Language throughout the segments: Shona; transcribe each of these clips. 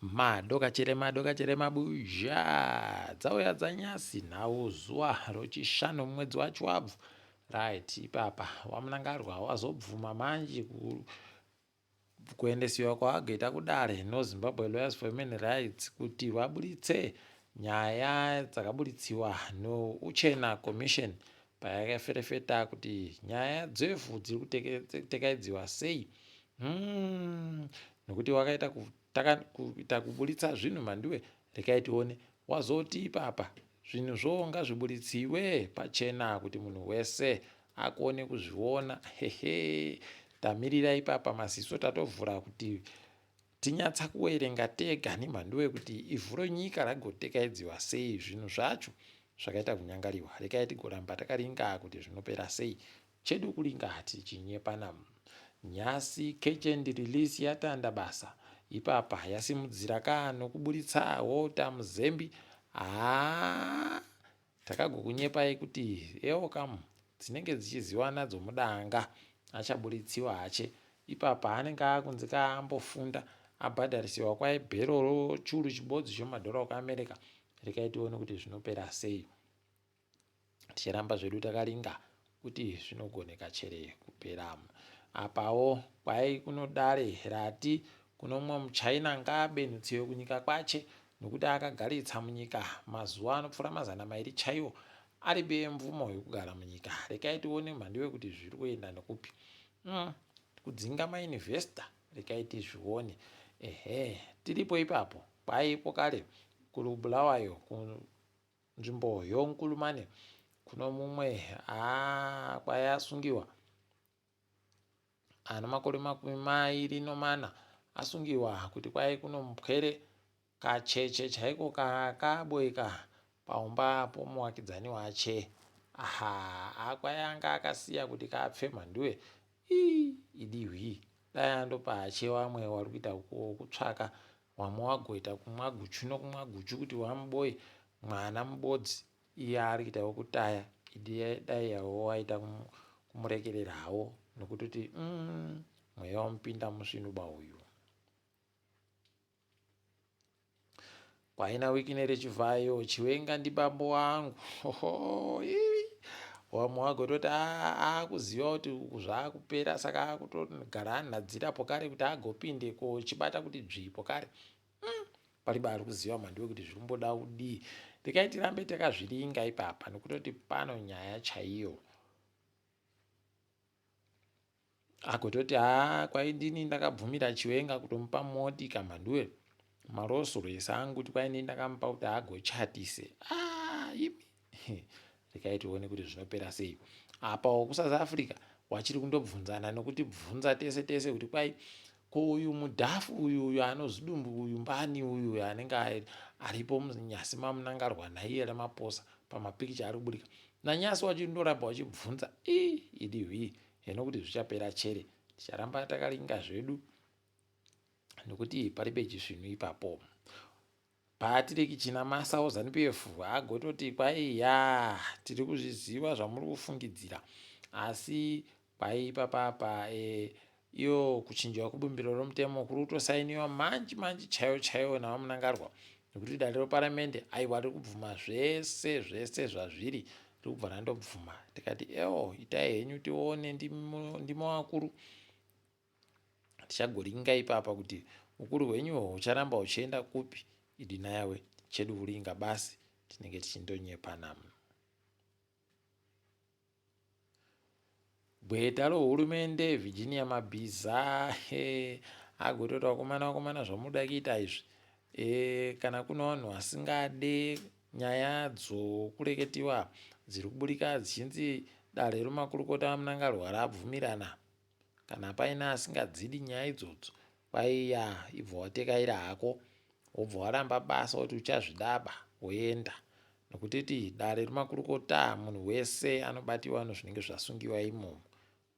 Madoka chere madoka chere mabuzha dzauya dzanyasi nhau zuva rochishanu mumwedzi wachwabvu right ipapa wamunangarwa wazobvuma manje kuendesiwa kwaagaita kudare noZimbabwe Lawyers for Human Rights kuti vaburitse nyaya dzakaburitsiwa noUchena Commission payakaferefeta kuti nyaya dzevhu dziri kutekaidziwa sei hmm, nokuti wakaita kuita kuburitsa zvinhu mhanduwe rekai tione wazoti ipapa zvinhu zvo ngazviburitsiwe pachena kuti munhu wese akone kuzviona hehe tamirira ipapa maziso tatovhura kuti tinyatsa kuwerenga tega nemhanduwe kuti ivhu renyika ragotekaidziwa sei zvinhu zvacho zvakaita kunyangariwa rekai tigoramba takaringa kuti zvinopera sei Chedu kuringa tichinyepana. Nhasi catch and release yatanda basa ipapa yasimudzira ka nokuburitsa Walter Muzembi haa takagokunyepai kuti eokamu dzinenge dzichiziwana dzomudanga achaburitsiwa hache ipapa anenge akunzi ka ambofunda abhadharisiwa kwai bhero rochuru chibodzi chomadhora okuAmerica rekai tione kuti zvinopera sei. Ticharamba zvedu takaringa kuti zvinogoneka chere kupera. Apawo kwai kuno dare rati kuno mumwe muchina ngaabenhutsiwe kunyika kwache nokuti akagaritsa munyika mazuva anopfuura 200 chaiwo ari bemvumo yokugara munyika. Rekai tione mhandiwe kuti zviri kuenda nekupi. Kudzinga mainvesta rekai tizvione. Ehe tiripo ipapo kwaipo kare kuBulawayo Nzvimbo yoNkulumane kuno mumwe haa kwai asungiwa ano makore 24 asungiwa kuti kwai kuno mupwere kacheche chaiko kakaboika paumba pomuwakidzani wache aha akwai anga akasiya kuti kapfe mhanduwe ii idihwi dai andopa ache wamwe wari kuita kutsvaka Wamwe wagoita kumwa guchu nokumwa guchu kuti wamuboye mwana mubodzi iye ari kuita wekutaya idi dai yawo waita kumurekerera hawo nokutoti mm, mweya wamupinda musvinuba uyu. Kwaina Wicknell Chivhayo Chiwenga ndibambo wangu wamwe wagototi akuziva kuti uku zvaakupera saka akutogara anhadzira pokare kuti agopinde kochibata kuti dzvii pokare mm. pariba ari kuziva mhandiwe kuti zviri kumboda kudii rekai tirambe takazviringa ipapa nekutoti pano nyaya chaiyo Agototi haa kwai ndini ndakabvumira Chiwenga kutomupa motika Mhanduwe maRolls Royce angu kuti kwai ndini ndakamupa kuti agochatise ah imi rekai tione kuti zvinopera sei apa wekuSouth Africa wachiri kundobvunzana nokuti bvunza tese tese kuti kwai ko uyu mudhafu uyu uyu anozidumbu uyu mbani uyu uyu anenge aripo munyasi mamunangarwa naiye Ramaphosa pamapikicha ari kuburika nanyasi wachindoramba wachibvunza ii idi hwii Heno kuti zvichapera chere ticharamba takaringa zvedu nekuti paribe chisvinu ipapo. Patrick Chinamasa weZanu PF agototi kwai ya tiri kuzviziva zvamuri kufungidzira asi kwai ipapapa e, iyo kuchinjwa kwebumbiro romutemo kuri kutosainiwa manji manji chaiwo chaiwo naVaMnangagwa nekuti dare reparamende aiwa riri kubvuma zvese zvese zvazviri riri kubva randobvuma tikati ewo itai henyu tione ndimo vakuru tichagoringa ipapa kuti ukuru hwenyuhwo hucharamba huchienda kupi idi nayawe chedu kuringa basi tinenge tichindonyepana. Gweta rohurumende Virginia Mabhiza agototi vakomana vakomana zvamunoda kuita izvi e, kana kune vanhu vasingade nyaya dzokureketiwa dziri kuburika dzichinzi dare remakurukota aMnangagwa rabvumirana Kana paine asingadzidi nyaya idzodzo kwaiya ibva watekaira hako wobva waramba basa woti uchazvidaba woenda nokutiti dare remakurukota munhu wese anobatiwa nozvinenge zvasungiwa imomo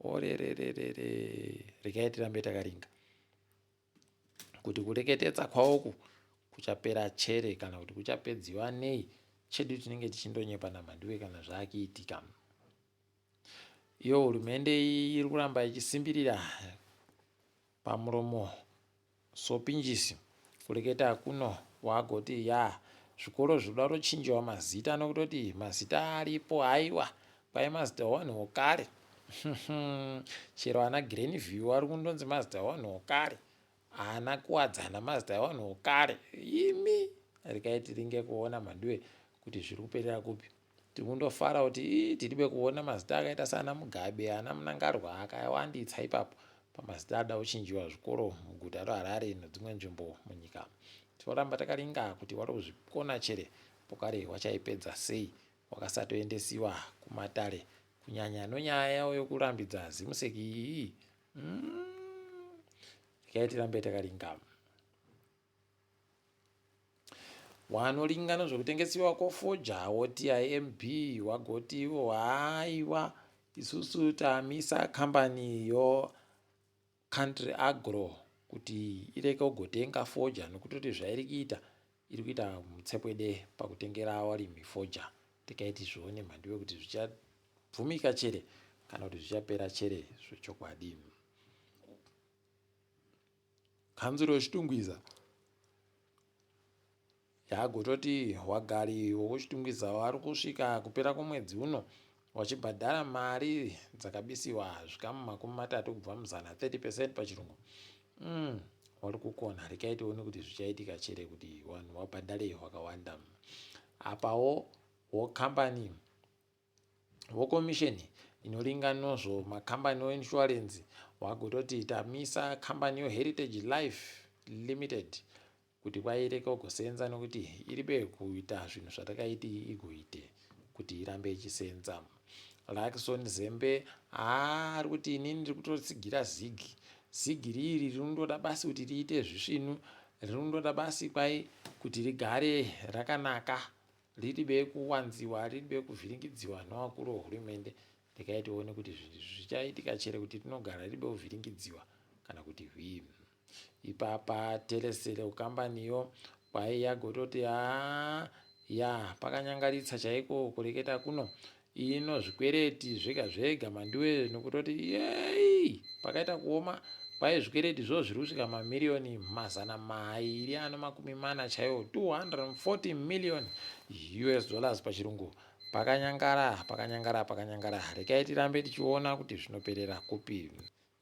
orerererere regai tirambe takaringa kuti kureketetsa kwawoku kuchapera chere kana kuti kuchapedziwa nei chedu tinenge tichindonyepa namhandiwe kana zvakiitika Iyo hurumende iyi iri kuramba ichisimbirira pamuromo sopinjisi Kureketa kuno wagoti ya zvikoro zvinoda kutochinjiwa mazita nokutoti mazita aripo haiwa kwai mazita ewanhu wokare. Chero ana Glenview wari kundonzi mazita ewanhu wokare. Ana Kuwadzana mazita ewanhu wokare. Imi rekai tiringe kuona mhanduwe kuti zviri kuperera kupi. Tikundofara kuti ii tiribe kuona mazita akaita saana Mugabe ana Mnangarwa akawanditsa ipapo pamazita ada kuchinjiwa zvikoro muguta reHarare nedzimwe nzvimbo munyika. Tinoramba takaringa kuti wari kuzvikona chere pokare wachaipedza sei wakasatoendesiwa kumatare kunyanya nonyaya yawo yokurambidza Zimsec iyi. Rekai tirambe takaringa. Wanoringa nezvekutengesiwa kwofoja woti IMB wagoti ivo haiwa isusu tamisa kambani yo Country Agro kuti ireke kugotenga foja nokutoti zvairi kuita iri kuita mutsepwede pakutengera varimi foja. Rekai tizvione mhanduwe kuti zvichabvumika chere kana kuti zvichapera chere zvechokwadi. Kanzuro yeChitungwiza yagototi wagari wokuChitungwiza wari kusvika kupera kwemwedzi uno wachibhadhara mari dzakabisiwa zvikamu 30 kubva muzana 30 percent pachirungu. Wari kukona rekai tione kuti zvichaitika chere kuti vanhu wabhadhare wakawanda. Apawo wokambani Vokomisheni inoringa nozvo makambani oinshuwarenzi wagototi tamisa kambani yoHeritage Life Limited kuti kwaireke kugosenza nokuti iribe kuita zvinhu zvatakaiti igoite kuti irambe ichisenza. Luckson Zembe haa ari kuti inini ndiri kutotsigira zig. Zig riri rinondoda basi kuti riite zvisvinu, rinondoda basi kwai kuti rigare rakanaka. Riribe kuwanziwa, riribe kuvhiringidziwa nevakuru vehurumende. Regai tione kuti zvichaitika chere kuti tinogara riribe kuvhiringidziwa kana kuti hwii. Ipapa Telecel kukambaniyo kwai yagototi haa ya pakanyangaritsa chaiko kureketa kuno ino zvikwereti zvega zvega mandiwe nokutoti yei pakaita kuoma kwai zvikwereti zvo zviri kusvika mamiriyoni 240 chaiwo 240 million US dollars pachirungu. Pakanyangara pakanyangara pakanyangara rekai tirambe tichiona kuti zvinoperera kupi.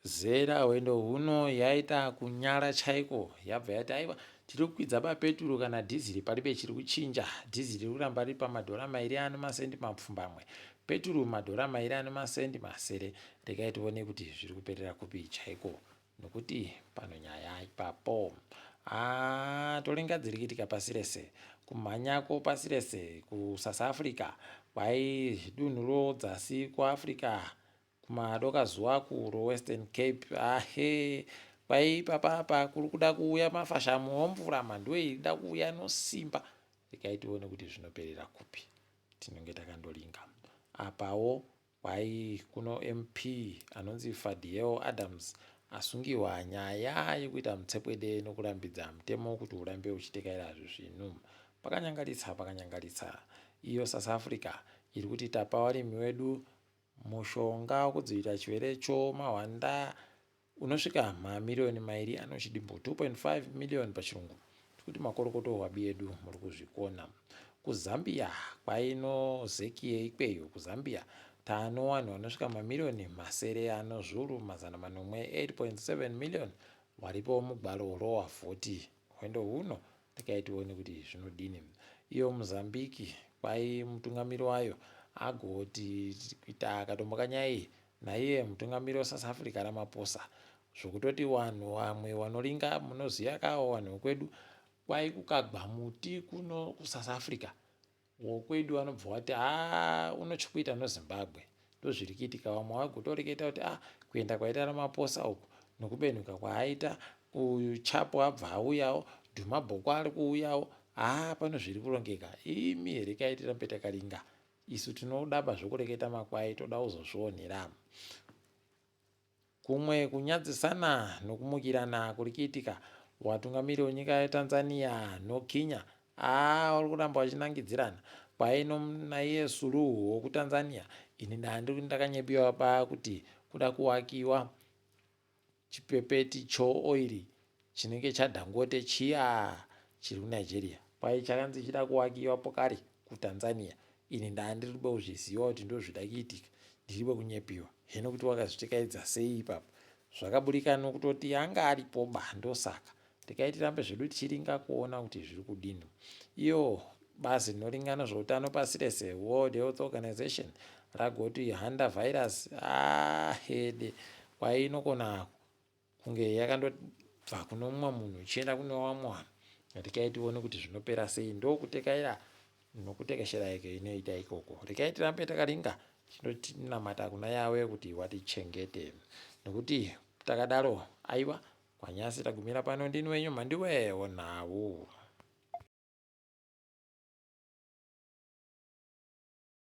Zera hwendo huno yaita kunyara chaiko yabva yati aiwa tiri kukwidza bapeturu kana dhiziri paribe chiri kuchinja dhiziri riri kuramba riri pamadhora mairi ano masendi mapfumbamwe peturu madhora mairi ano masendi masere regai tione kuti zviri kuperera kupi chaiko nokuti pano nyaya ipapo ah, toringa dziri kuitika pasi rese kumhanyako pasi rese kusouth africa kwai dunhu rodzasi kuafrica Kumadokazuva kuro Western Cape ahe kwai ipapa apa kuri kuda kuuya mafashamu omvura mhanduwe irida kuuya nosimba regai tione kuti zvinoperera kupi tinenge takandolinga apawo kwai kuno MP anonzi Fadiel Adams asungiwa nyaya yekuita mutsepwede nokurambidza mutemo kuti urambe uchitekaira zvisvinu pakanyangaritsa pakanyangaritsa iyo South Africa iri kuti tapa varimi wedu Mushonga wekudzivirira chirwere chomahwanda unosvika mamiriyoni mairi anochidimbu 2.5 million pachirungu. Tikuti makorokoto hwabi yedu muri kuzvikona. KuZambia kwaino zeki yeikweyo kuZambia taano wanhu vanosvika mamiriyoni masere ano zvuru 700 8.7 million waripo mugwaro rowavhoti hwendo huno Regai tione kuti zvinodini. Iyo Mozambique kwai mutungamiri wayo agoti kuita katombo kanyai naiye mutungamiri weSouth Africa Ramaphosa zvokutoti wanhu wamwe wanoringa munoziva kawo wanhu wekwedu kwai kukagwa muti kuno kuSouth Africa Wokwedu vanobva wati haa unochikuita noZimbabwe ndozviri kuitika vamwe vagotoreketa kuti ah kuenda kwaita Ramaphosa uku nokubenhuka kwaaita uyu Chapo abva auyawo Dhuma Bhoko ari kuuyawo haa pano zviri kurongeka imi here kai tirambe takaringa isu tinoda pazvokureketa makwai toda kuzozvionera Kumwe kunyadzisana nokumukirana kuri kuitika watungamiri wenyika yeTanzania noKenya aa vari kuramba vachinangidzirana kwai naiye Suluhu wokuTanzania ini ndandiri ndakanyebiwa pa kuti kuda kuwakiwa chipepeti chooiri. chinenge chaDangote chiya chiri kuNigeria. Kwai chakanzi chida kuwakiwa pokare kuTanzania. Ini ndandiri kuzviziva kuti ndozvida kuitika. Ndiri kunyepiwa. Hino kuti wakazvitekaidza sei ipapo. Zvakaburika nokutoti anga aripo ba ndosaka. Regai tirambe zvedu tichiringa kuona kuti zviri kudini. Iyo bazi rinoringa nezveutano pasi rese, World Health Organization, ragoti handa virus ahede kwai inokona kunge yakandobva kune mumwe munhu ichienda kune vamwe vanhu. Regai tione kuti zvinopera sei. Ndokutekaira nokutekeshera ike inoita ikoko. Regai tirambe takaringa tinotinamata kuna Yahweh kuti watichengete. Nokuti takadaro aiwa kwanyasi tagumira pano ndini wenyu mhandiwe wonhau.